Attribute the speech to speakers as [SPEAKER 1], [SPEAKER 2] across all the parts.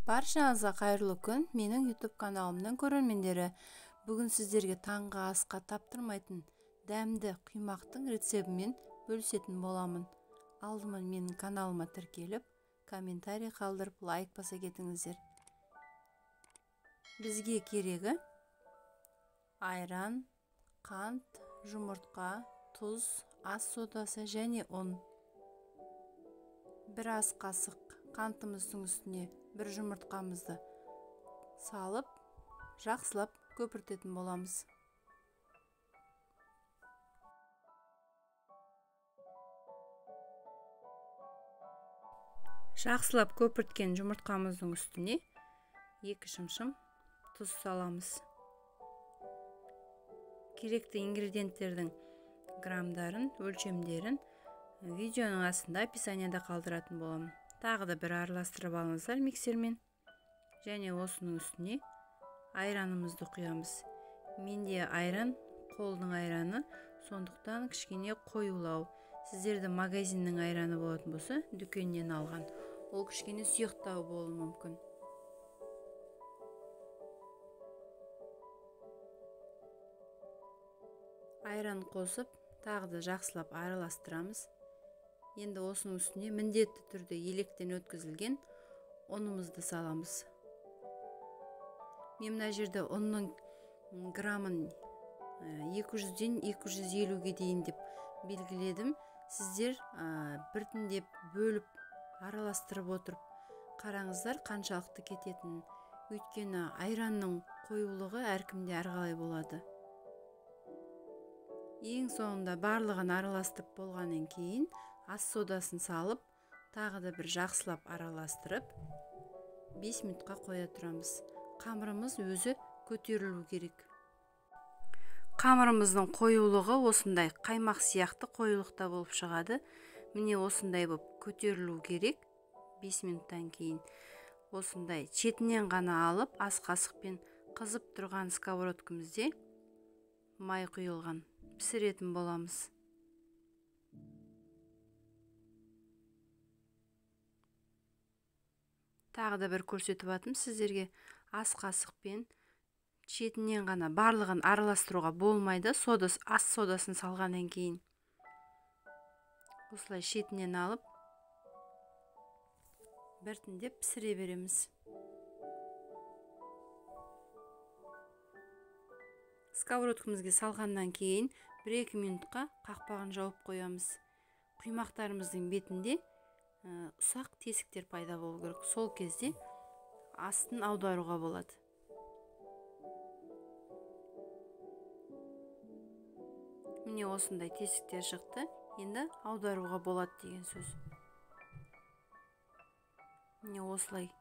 [SPEAKER 1] Баршаңызға қайырлы күн, менің YouTube каналымның көрермендері. Бүгін сіздерге таңғы асқа таптырмайтын дәмді құймақтың рецептімен бөлісетін боламын. Алдымен менің каналыма тіркеліп, комментарий қалдырып, лайк баса кетіңіздер. Бізге керегі айран, қант, жұмыртқа, тұз, ас содасы және ұн. Бір ас қасық қантымыздың үстіне бір жұмыртқамызды салып, жақсылап көпіртетін боламыз. Жақсылап көпірткен жұмыртқамыздың үстіне 2 шымшым тұз саламыз. Керекті ингредиенттердің грамдарын, өлшемдерін видеоның астында описанияда қалдыратын боламын. Тағы да бір араластырып алыңыздар миксермен. Және осының үстіне айранымызды құямыз. Менде айран қолдың айраны, сондықтан кішкене қоюлау. Сіздерді магазиннің айраны болатын болса, дүкеннен алған. Ол кішкене сұйықтау болуы мүмкін. Айран қосып, тағы да жақсылап араластырамыз. Енді осының үстіне міндетті түрде електен өткізілген ұнымызды саламыз. Мен мына жерде ұнның грамын 200-ден 250-ге дейін деп белгіледім. Сіздер біртіндеп бөліп араластырып отырып қараңыздар қаншалықты кететінін. Өйткені айранның қоюлығы әркімде әрқалай болады. Ең соңында барлығын араластырып болғаннан кейін ас содасын салып, тағы да бір жақсылап араластырып, 5 минутқа қоя тұрамыз. Қамырымыз өзі көтерілу керек. Қамырымыздың қоюлығы осындай қаймақ сияқты қоюлықта болып шығады. Міне осындай болып көтерілу керек. 5 минуттан кейін осындай шетінен ғана алып, ас қасықпен қызып тұрған сковородкамызде май құйылған пісіретін боламыз. Тағы да бір көрсетіп атым сіздерге, ас қасықпен шетінен ғана барлығын араластыруға болмайды. Ас содасын салғаннан кейін осылай шетінен алып біртіндеп пісіре береміз. Сковородкамызға салғаннан кейін 1-2 минутқа қақпағын жауып қоямыз. Құймақтарымыздың бетінде ұсақ тесіктер пайда болу керек. Сол кезде астын аударуға болады. Міне осындай тесіктер шықты. Енді аударуға болады деген сөз. Міне осылай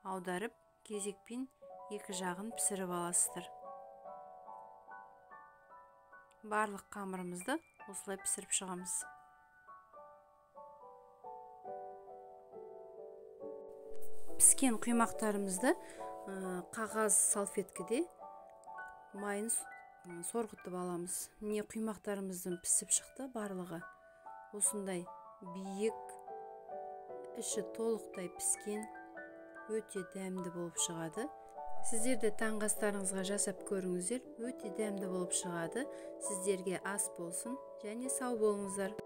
[SPEAKER 1] аударып, кезекпен екі жағын пісіріп аласыздар. Барлық қамырымызды осылай пісіріп шығамыз. Піскен құймақтарымызды қағаз салфеткіде майын сорғытып аламыз. Міне құймақтарымыздың пісіп шықты барлығы. Осындай биік, іші толықтай піскен, өте дәмді болып шығады. Сіздер де таңғы астарыңызға жасап көріңіздер, өте дәмді болып шығады. Сіздерге ас болсын және сау болыңыздар.